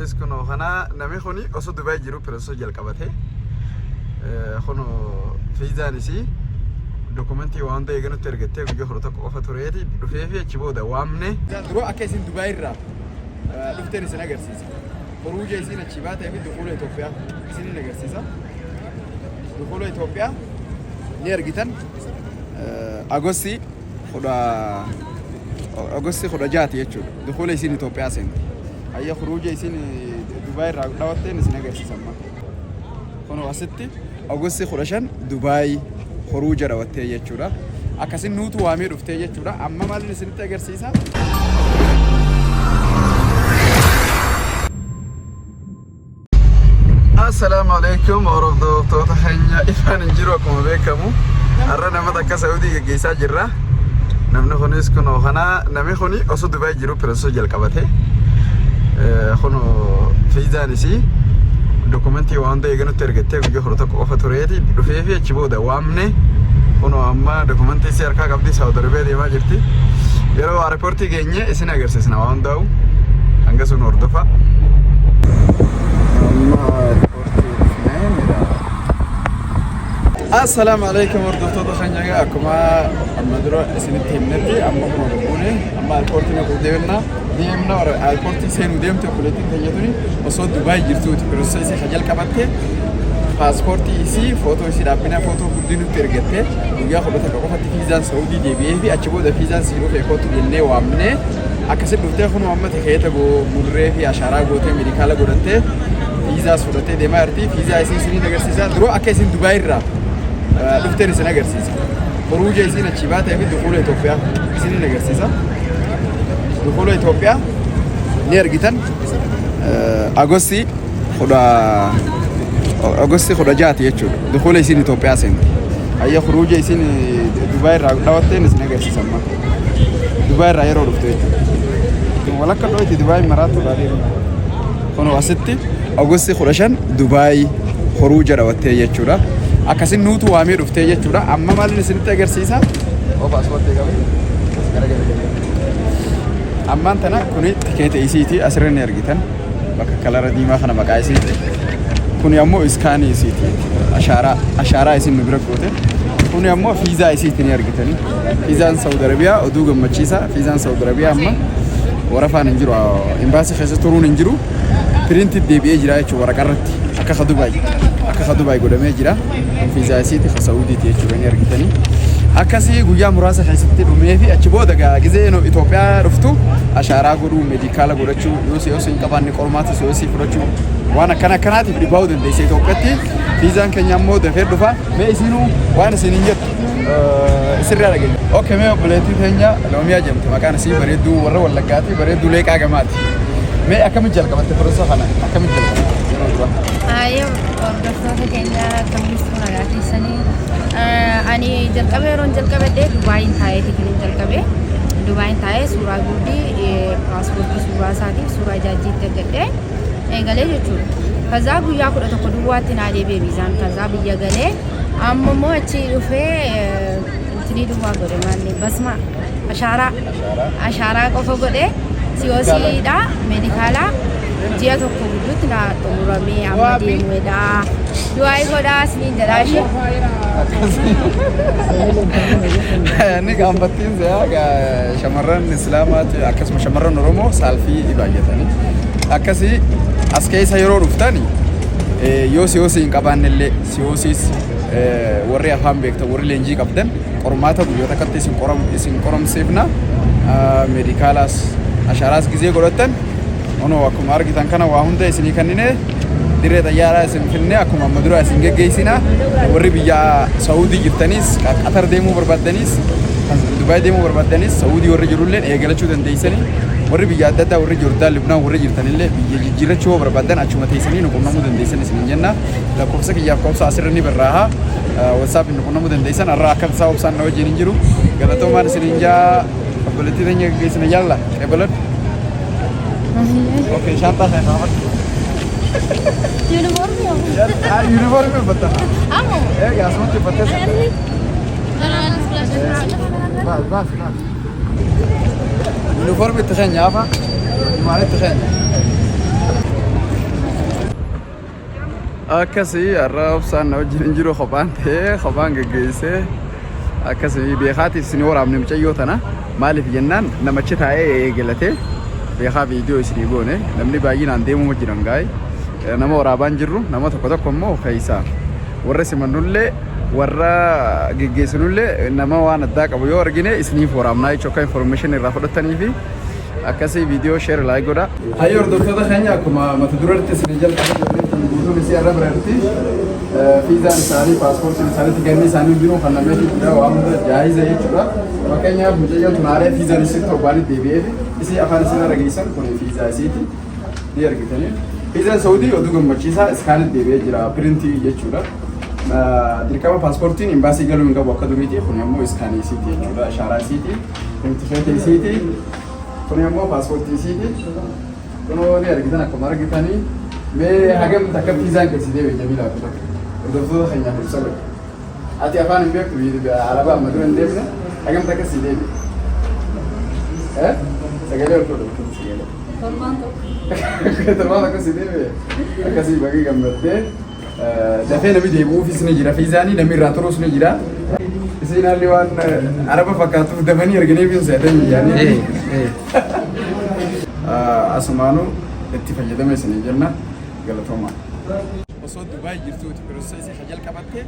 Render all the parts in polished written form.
Kunoo kana namni kuni osoo Dubaay jiru process jalqabate. Kunoo fiizaan isii dokumentii waan hunda eeganutti ergattee guyyaa 11 qofa tureeti dhufee fi achi booda waamne. Duroo akka isin Dubaay irraa dhufteen isin agarsiisa. Huruuja isiin achii baatee fi dukuula Itoophiyaa isiniin agarsiisa. Dukuula Itoophiyaa ni argitan. Agostii kudha Agostii 16ti jechuudha. Dukuula isiin Itoophiyaa seente. Hayya huruuja isiin Dubaay irraa dhawatteen isin agarsiisa amma. Kunoo asitti August 15 Dubaay huruuja dhawattee jechuudha. Akkasin nuutu waamee dhuftee jechuudha. Amma maalin isinitti agarsiisa? Assalaamu alaikum hordoftoota keenya ifaan hin jiru akkuma beekamu har'a nama takka Saudii geggeessaa jirra. Namni kunis kunoo kana namni kuni osoo Dubaay jiru process jalqabate. Kunoo fiizaan isii dokumentii waan hunda eeganutti ergattee guyyaa 11 qofa tureeti dhufee fi achi booda waamne kunoo amma dokumentii isii harkaa qabdi Saudi Arabiyaa deemaa jirti. Yeroo airportii geenye isin agarsiisna waan hundaa'u hanga sun hordofa. Amma airportii dhufnee mira. Assalaamu alaikum hordoftoota keenya egaa akkuma amma dura isinitti himnetti amma kun buune amma airportii naquu deemna deemna airportii seenuu deemte obboleettiin keenya tuni osoo Dubaay jirtuuti process isii ka jalqabatte paaspoortii isii footoo isii dhaabbina footoo guddii nutti ergatte guyyaa 11 qofatti fiizaan Saudii deebi'ee fi achi booda fiizaan sii dhufe kootu jennee waamnee akkasitti dhuftee kunoo amma tikeeta murree fi ashaaraa gootee medikaala godhattee fiizaas fudhattee deemaa jirti. Fiizaa isii isiniin agarsiisa. Duroo akka isin Dubaay irraa dhufteen isin agarsiisa. Huruuja isiin achii baatee fi dukuula Itoophiyaa isiniin agarsiisa. Dukuula Itoophiyaa ni argitan. Agostii kudha Agostii 16ti jechuudha. Dukuula isiin Itoophiyaa seente. Hayya huruuja isiin Dubaay irraa dhawatteen isin agarsiisa amma. Dubaay irraa yeroo dhufte jechuudha. Walakka dhooyti Dubaay maraattuudha deemu. Kunoo asitti August 15 Dubaay horuuja dhawattee jechuudha. Akkasin nuutu waamee dhuftee jechuudha. Amma maalin isinitti agarsiisa? Oo paaspoortii qabu. As garagala jedhee. Ammaan tana kuni tikeeta isiiti asirra ni argitan. Bakka kalara diimaa kana maqaa isiiti. Kuni ammoo iskaanii isiiti. Ashaaraa ashaaraa isin nu bira goote. Kuni ammoo fiizaa isiiti ni argitani. Fiizaan Saudi Arabiyaa oduu gammachiisaa. Fiizaan Saudi Arabiyaa amma warafaan hin jiru. Imbaasii keessa turuun hin jiru. Piriinti deebi'ee jira jechuudha waraqaa irratti. Akka ka Dubaay akka ka Dubaay godhamee jira. Kun fiizaa isiiti ka Saudiiti jechuudha ni argitanii. Akkasii guyyaa muraasa keessatti dhumee fi achi booda gaa gizee Itoophiyaa dhuftu ashaaraa godhuu, meedikaala godhachuu, yoo si hin qabaanne qormaata si fudhachuu waan akkana akkanaatiif dhibaa'uu dandeessa Itoophiyaatti. Fiizaan keenya ammoo dafee dhufa. Mee isinuu waan isin hin jettu isirraa dhageenya. Okay, mee obboleettii teenya Loomiyaa jedhamti maqaan isii bareedduu warra Wallaggaati bareedduu leeqaa gamaati. Mee akkamitti jalqabatte process kana akkamitti jalqabatte yeroo duraa? Ayyee hordoftoota keenya akkam jirtu nagaa keessanii. Ani jalqaba yeroon jalqabadhe Dubaayin taa'eeti kan hin jalqabe. Dubaayin taa'ee suuraa guurdii paaspoortii suuraa isaatiif suuraa ijaajjiitti argadhe eegalee jechuudha. Kazaa guyyaa 11 duwwaatti naa deebi'e viizaan kazaa biyya galee amma immoo achi dhufee intinii duwwaa godhe maalli basma ashaaraa ashaaraa qofa godhe siyoosiidha meedikaalaa ji'a tokko gidduutti naa xumuramee amma deemuudha. Du'aayii godhaa isiniin jedhaa ishee. Inni gaanfattiin se'aa shamarran Islaamaati akkasuma shamarran Oromoo saalfii baay'atanii. Akkasii as keessa yeroo dhuftani yoo siyoosii hin qabaanne illee siyoosiis warri afaan beektan warri leenjii qabdan qormaata guyyoota akkatti isin qoram isin qoromsiifna meedikaalaas ashaaraas gizee godhattan kunoo akkuma argitan kana waa hunda isinii kennine dirree xayyaaraa isin finne akkuma amma duraa isin geggeessina warri biyya Saawudii jirtanis Qatar deemuu barbaaddanis Dubaay deemuu barbaaddanis Saawudii warri jirullee eegalachuu dandeessanii warri biyya adda addaa warri Jordaan Libnaan warri jirtanillee biyya jijjiirrachuu yoo barbaaddan achuma teessanii nu qunnamuu dandeessan isinin jenna lakkoofsa kiyyaaf ka'umsa asirra ni barraaha WhatsApp nu qunnamuu dandeessan har'a akka tasaa obsaan na wajjin hin jiru galatoomaan isinin jaa obboleettii teenya geggeessina jaalla qeebaladhu. Okay, shaantaa kana kaafadhu. Yuunifoormii Yuunifoormii uffatta. Amma. Egaa asumatti uffattee baas baas baas. Yuunifoormii itti keenya hafa. Maal itti keenya? Akkasii har'a obsaan na wajjin hin jiru, kophaan ta'ee kophaan geggeessee akkasii beekaatiif isin waraabne. Mucayyoo tana maaliif jennaan, namachi taa'ee eegalatee beekaa viidiyoo isinii goone. Namni baay'inaan deemuu jiran gaa'e nama waraabaan jirru, nama tokko tokko immoo keessaa warra simannullee warra geggeessinullee nama waan addaa qabu yoo argine isiniif waraabnaa jechuudha, akka information irraa fudhatanii fi akkasii viidiyoo share, like godha. Hayyoo hordoftoota keenya, akkuma mata duratti isin jalqabe guutuun isii irra biratti fiizaan isaanii, paaspoortiin isaanii, tiganni isaanii hundinuu kan nameefi jira, waan hunda jaahiza jechuudha. Fakkeenyaaf, mucayyoon tun haaree fiizaan isii torbaanitti deebi'ee fi isii afaan isii irra dhageessan. Kun fiizaa isiiti ni argitanii. Fiizaan Saudii oduu gammachiisaa scan deebi'ee jira, print jechuudha. Dirqama paaspoortiin imbaasii galuu hin qabu akka duriiti. Kun immoo scan isiiti jechuudha. Ashaaraa isiiti. Kun tikeeta isiiti. Kun immoo paaspoortii isiiti. Kunoo ni argitan, akkuma argitanii. Mee hagam takka fiizaan keessi deebi'e, Jamiilaa fi tokko? Hordoftoota keenyaaf ibsa godhe. Ati afaan hin beektu, biyya Arabaa amma dura hin deemne, hagam takka si deebi'e? Eh? Sagalee ol fuudhu, sagalee. Torbaan tokko. Torbaan tokko si deebi'e. Akkasii bagii gammaddee dafee namni deebi'uufis ni jira. Fiizaanii namni irraa turuus ni jira. Isiin haalli waan Araba fakkaatuuf dafanii arganii fi seetanii yaanii. Asumaanuu itti fayyadama isinii jenna, galatooma. Osoo Dubaay jirtuuti process ka jalqabatte.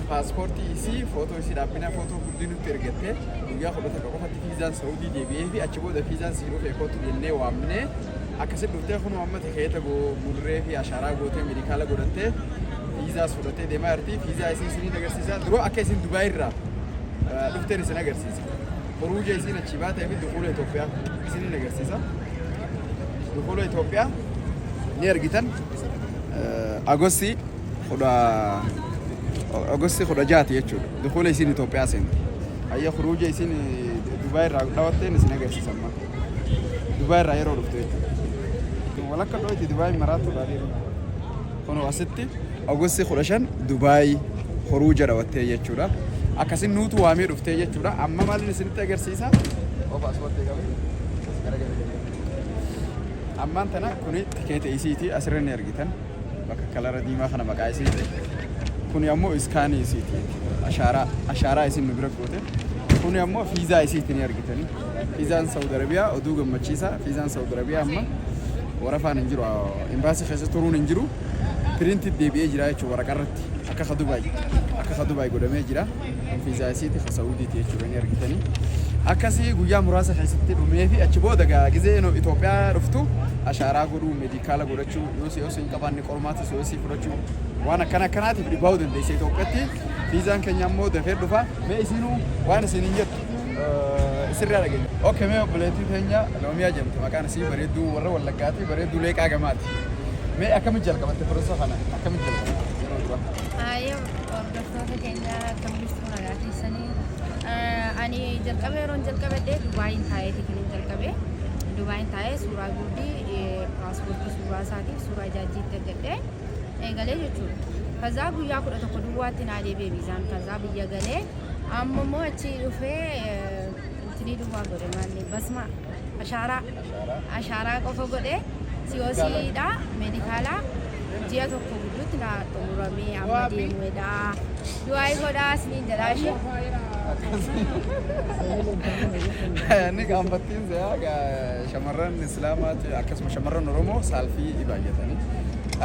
Paaspoortii isii, footoo isii, dhaabbina footoo guddinutti ergatte. Guyyaa 11 qofatti fiizaan Saudii deebi'ee fi achi booda fiizaan sii dhufe kootu jennee waamnee akkasitti dhuftee. Kun amma tikeeta murree fi ashaaraa gootee, medical godhattee, fiizaas fudhattee deemaa jirti. Fiizaa isii isinii agarsiisa. Duroo akka isin Dubaay irraa dhufteen isin agarsiisa. Xuruuja isiin achii baatee fi dukuula Itoophiyaa isiniin agarsiisa. Dukuula Itoophiyaa ni argitan. Agosti 16ti jechuudha. Dukuula isiin Itoophiyaa seente. Hayya, xuruuja isiin Dubaay irraa dhawatteen isin agarsiisa amma. Dubaay irraa yeroo dhufte jechuudha. Walakka dhooyti Dubaay maraatu baadiyyaa. Kunoo asitti Agosti 15 Dubaay huruuja dhawattee jechuudha. Akkasin nuutu waamee dhuftee jechuudha. Amma maaliin isinitti agarsiisa? Oo, paaspoortii qabi. As garagala. Ammaan tana kuni tikeeta isiiti, asirra ni argitan. Bakka color diimaa kana maqaa isiiti. Kuni ammoo scan isiiti. Ashaaraa isin nu bira goote. Kuni ammoo fiizaa isiiti, ni argitani. Fiizaan Saudi Arabiyaa oduu gammachiisaa. Fiizaan Saudi Arabiyaa amma warafaan hin jiru. Imbaasii keessa turuun hin jiru. Print deebi'ee jira jechuudha waraqaa irratti. Akka ka Dubaay godhamee jira. Kun fiizaa isiiti, ka Saudiiti jechuudha, ni argitanii. Akkasii guyyaa muraasa keessatti dhumee fi achi booda gaa gizee Itoophiyaa dhuftu ashaaraa godhuu, medical godhachuu, yoo si osoo hin qabaanne qormaata si osii fudhachuu, waan akkana akkanaatiif dhibaa'uu dandeessa Itoophiyaatti. Fiizaan keenya ammoo dafee dhufa. Mee isinuu waan isin hin jettu isirraa dhageenya. Okay, mee obboleettii teenya Loomiyaa jedhamti maqaan isii, bareedduu warra Wallaggaati, bareedduu Leeqaa Gamaati. Mee akkamitti jalqabatte process kana, akkamitti jalqabatte yeroo dura? Ayyoo, hordoftoota keenya, akkam jirtu, nagaa keessanii? Ani jalqaba yeroon jalqabadhe Dubaayin taa'eeti kan hin jalqabe. Dubaayin taa'ee suuraa guurdii paaspoortii suuraa isaatiif suuraa ijaajjiitti argadhee eegalee jechuudha. Kazaa guyyaa 11 duwwaatti naa deebi'e viizaan, kazaa biyya galee amma immoo achi dhufee intinii duwwaa godhe, maalli, basma, ashaaraa qofa godhe, COCdha, medical ji'a tokko gidduutti naa xumuramee amma deemuudha. Du'aayii godhaa isiniin jedhaa ishee. Inni gaanfattiin se'aa shamarran Islaamaati, akkasuma shamarran Oromoo saalfii baay'atanii.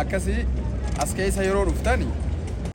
Akkasii as keessa yeroo dhuftani